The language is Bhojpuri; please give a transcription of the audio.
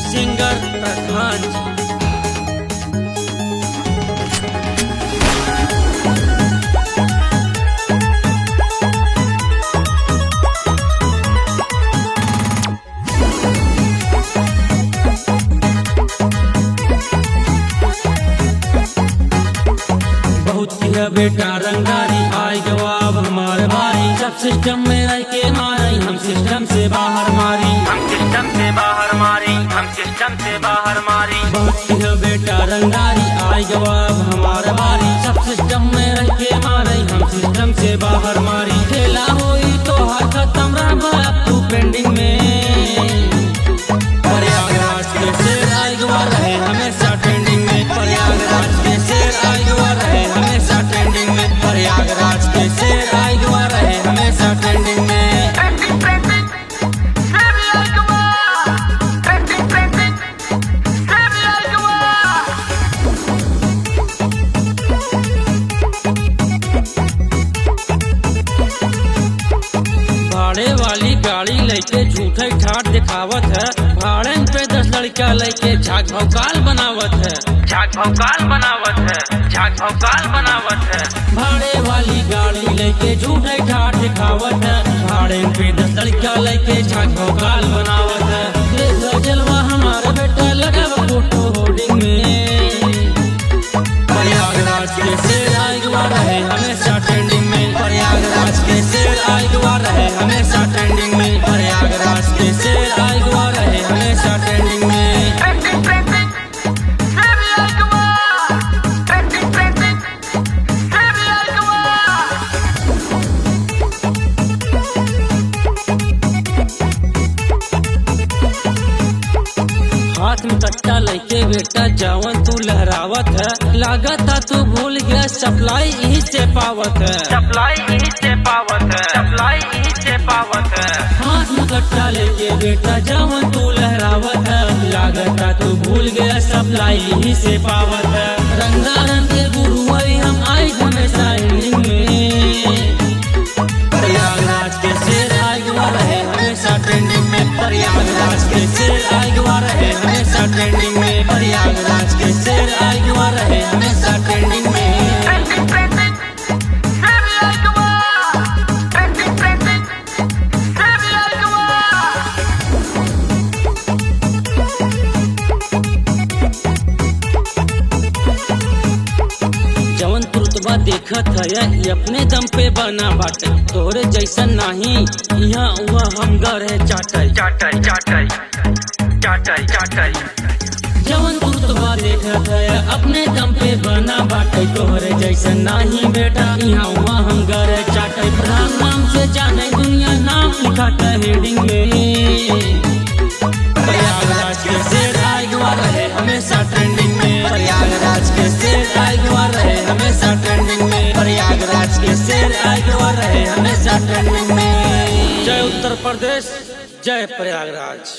सिंगर प्रधान जी। बहुत किया बेटा रंगारी, आए जवाब हमारे भारी। सब सिस्टम में रह के मारी, हम सिस्टम से बाहर मारी, हम सिस्टम से बाहर मारी, हम सिस्टम से बाहर मारी। बहुत किया बेटा रंगारी, आए जवाब हमारे भारी। सब सिस्टम में रह के मारी, हम सिस्टम से बाहर मारी। खेला होई तो हाथ खत्म रहा अब तू पेंडिंग में। प्रयागराज के शेर आए गवा रहे हमेशा ट्रेंडिंग में। प्रयागराज के शेर आए गवा रहे हमेशा ट्रेंडिंग में। प्रयागराज के शेर आए गवा रहे हमेशा ट्रेंडिंग में। ट्रेंडिंग ट्रेंडिंग शेर आई गवा। ट्रेंडिंग ट्रेंडिंग शेर आई गवा। भाड़े वाली गाड़ी लेके झूठे ठाट दिखावत है। भाड़े पे 10 लड़का लेके झाग भौकाल बनावत है। झाग भौकाल बनावत है, झाग भौकाल बनावत है। भाड़े वाली गाड़ी लेके झूठे ठाट दिखावत है। भाड़े पे 10 लड़का लेके झाग भौकाल बनावत है। देख जलवा हमारे बेटा लगा फोटो होर्डिंग में। प्रयागराज के शेर आए गवा रहे हमेशा ट्रेंडिंग में। प्रयागराज के शेर आए गवा रहे हमेशा ट्रेंडिंग में। प्रयागराज के शेर आए गवा रहे हमेशा ट्रेंडिंग में। ट्रेंडिंग ट्रेंडिंग शेर आई गवा। ट्रेंडिंग ट्रेंडिंग शेर आई गवा। हाथ में कट्टा लेके बेटा जावन तू लहरावत है। लागता तू भूल गया सप्लाई यही से पावत है। सप्लाई यही से पावत है, सप्लाई यही से पावत है। हाथ में कट्टा लेके बेटा जावन तू लहरावत है। लागता तू भूल गया सप्लाई यही से पावत है। रंगा रंग के गुरु आई हम आए हमेशा एंडिंग में। प्रयागराज के शेर आए गवा रहे हमेशा ट्रेंडिंग में। प्रयागराज के शेर आए गवा रहे हमेशा ट्रेंडिंग में। प्रयागराज के शेर आए गवा रहे हमेशा ट्रेंडिंग में। ट्रेंडिंग ट्रेंडिंग शेर आई गवा। ट्रेंडिंग ट्रेंडिंग शेर आई गवा। जवन तुरतबा देखत है ये अपने दम पे बना बाटे। तोरे जैसन नाही यहाँ उहाँ हम गरे चाटई। चाटई चाटई चाटई चाटई। जवन तुरतबा देखत है अपने दम पे बना बाटे। तोहरे जैसन नाही बेटा यहाँ उहाँ हम गरे चाटई। प्रधान नाम से जाने दुनिया नाम लिखा हेडिंग में। प्रयागराज के शेर आए गवा रहे हमेशा ट्रेंडिंग में। प्रयागराज के शेर आए गवा रहे हमेशा ट्रेंडिंग में। प्रयागराज के शेर आए गवा रहे हमेशा ट्रेंडिंग में। जय उत्तर प्रदेश, जय प्रयागराज।